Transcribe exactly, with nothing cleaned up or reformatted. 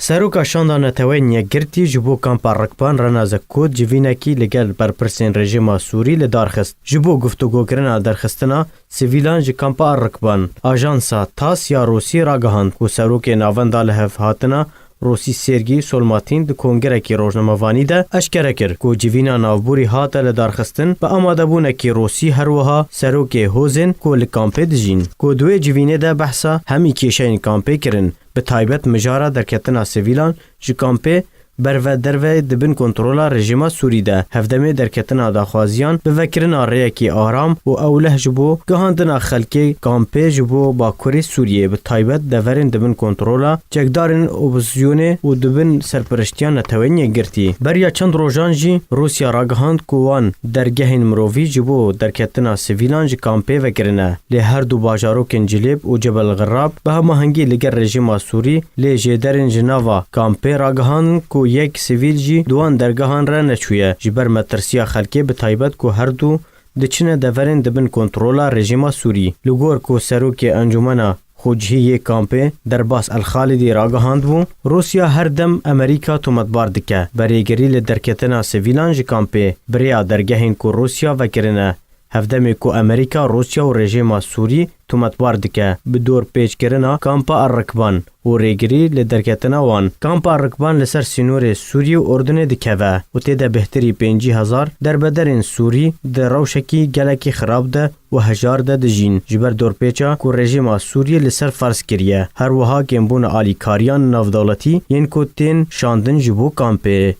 Seroka Şanda Neteweyên Yekgirtî ji bo Kampa Rikban Rena Zekot civînekî li gel berpirsên rejîma Sûrî li dar xist. Ji bo guftûgokirina derxistina sivîlan ji Kampa Rikban, ajansa TASS ya Rûsî ragihand ku serokê Navenda Lihevhatina Rûsî Sergî Solmatîn di kongirekî rojnamevanî de eşkere kir ku civîna navborî hate lidarxistin bi amadebûnekî Rûsî, her wiha serokê hozên ku li kampê dijîn, ku di wê civînê de behsa hemî kêşeyên kampê kirin, bi taybet mijara derketina sivîlan ji kampê berve derve di bin kontrola rejîma Sûrî de, hevdemê derketina daxwaziyan bi vekirina rêyekî aram û ewleh ji bo gihandina xelkê kampê ji bo Bakurê Sûriyê, bi taybet deverên di bin kontrola çekdarên opozisyonê û di bin serperiştiya Neteweyên Yekgirtî. Beriya çend rojan jî Rûsya ragihand ku wan dergehên mirovî ji bo derketina sivîlan ji kampê vekirine. Lê her du bajarokên Cilêb û Cebel Xirab bi hemahengî li gel rejîma Sûrî lê jêderên ji nava kampê ragihandin ku yek sivîl jî di wan dergehan re neçûye, ji ber metirsiya xelkê, bi taybet ku her du diçine deverên di bin kontrola rejîma Sûrî. Li gor ku serokê Encûmena Xwecihî yê kampê Derbas El Xalidî ragihandbû, Rûsya her dem Amerîka tometbar dike, bi rêgirî li derketina sivîlan ji kampê, bi rêya dergehên ku Rûsya vekirine, hevdemê ku Amerîka, Rûsya û rejîma Sûrî tometbar dike, bi dorpêçkirina Kampa Errikban û rêgirî li derketina wan. Kampa Errikban li ser sînorê Sûrî û Urdunê dikeve û tê de bêhtirî pêncî hezar derbedarên Sûrî di rewşekî gelekî xirab de û hejar de dijîn. Ji ber dorpêça ku rejîma Sûriyê li ser ferz kiriye, her wiha kêmbûna alîkariyan navdewletî yên ku tên şandin ji bo kampê.